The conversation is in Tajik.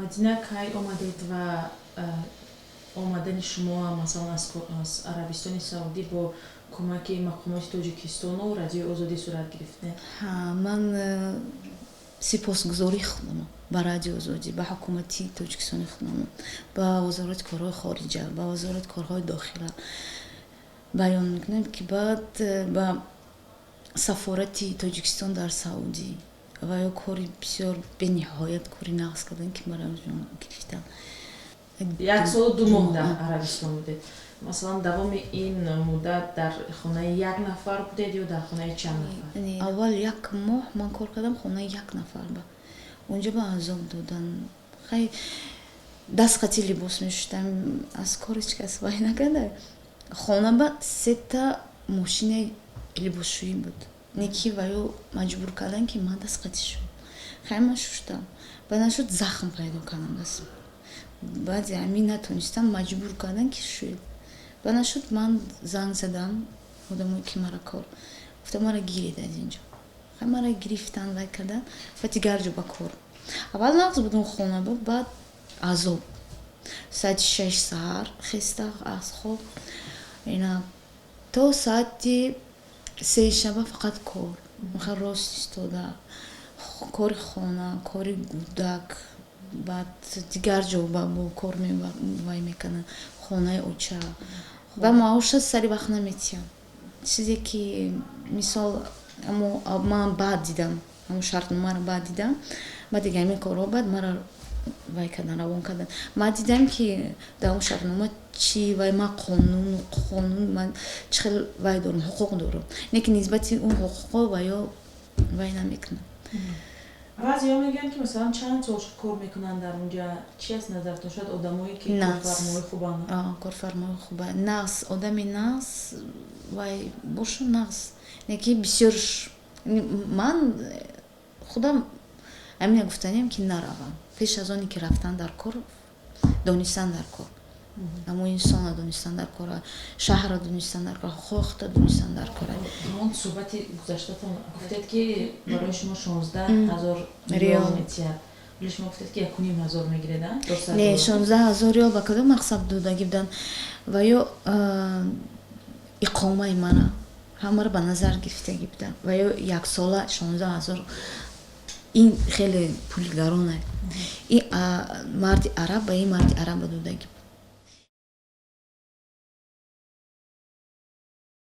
Мадина, кай омадед ва омадани шумо, масалан, аз Арабистони Саудӣ бо кӯмаки мақомоти Тоҷикистону Радиои Озодӣ сурат гирифт, не? Ман сипосгузории худам ба Радиои Озодӣ, ба ҳукумати Тоҷикистони худам, ба Вазорати корҳои хориҷа, ба Вазорати корҳои дохила баён мекунем, ки баъд ба сафорати Тоҷикистон дар Саудӣ ва ё кори бисёр бениҳоят кори нағз кардан, ки маро гирифтан. 1 солу 2 моҳ дар Арабистон будед. Масалан, давоми ин муддат дар хонаи як нафар будед ё дар хонаи чанд нафар? Аввал як моҳ ман кор кардам хонаи як нафар. Ба унҷо ба азоб додан. Хай, даст қати либос мешуштам, аз кор ҳеҷ кас вай накарда. Хона ба сета мошинаи либосшӯӣ буд, неки ваё маҷбур кардан, ки ман даст қати шӯям. Хай, ман шуштам, баъд нашуд, захм пайдо кардам дастам. Баъди ҳамин натонистам, маҷбур кардан, ки шӯед. Баъд нашуд, ман занг задам одамое, ки мара кор гуфтам, мара гиред аз инҷо. Хай, мара гирифтан, вай кардан ва дигар ҷо ба кор. Аввал нағз буд он хона буд, баъд азоб. Соати 6 саҳар хеста аз хоб, ина то соати 3 шаба фақат кор, рост истода, кори хона, кори гудак. Баъд дигар ҷо бо кор вай мекунанд, хонаи оча. Ва маоша сари вақт наметиҳам. Чизе ки, мисол, ман баъд дидам, ҳамон шартномаро баъд дидам, баъд дига ҳамин корҳо, баъд мара вай кардан, равон кардан. Ман дидам, ки дар он шартнома чӣ вай, ман қонун ман чӣ хел вай дорам, ҳуқуқ дорам, не ки нисбати он ҳуқуқҳо ва ё вай намекунам. Баъзеҳо мегӯянд, ки, масалан, чанд сол кор мекунанд дар унҷа. Чи аст назартон? Шояд одамое, ки корфармои хубанд? Корфармои хуба, нағз, одами нағз вай бошу, нағз, не ки бисёр. Ман худам ҳамина гуфтанем, ки наравам. Пеш аз оне ки рафтан дар кор, донистан дар кор, амо инсона донистан дар кор, шаҳрро донистан дар кор, ҳуқуқта донистан дар кор. Ҳамон суҳбати гузаштатон гуфтед, ки барои шумо 16 000 риёл метиҳад, вале шумо гуфтед, ки 1500 мегиред. Не, 16 000 риёл ба кадом мақсад додагӣ буданд? Ва ё иқомаи мана ҳамаро ба назар гирифтагӣ буданд. Ва ё яксола 16 000, ин хеле пули гарона. Ин марди араб ба ин марди араба додагӣ.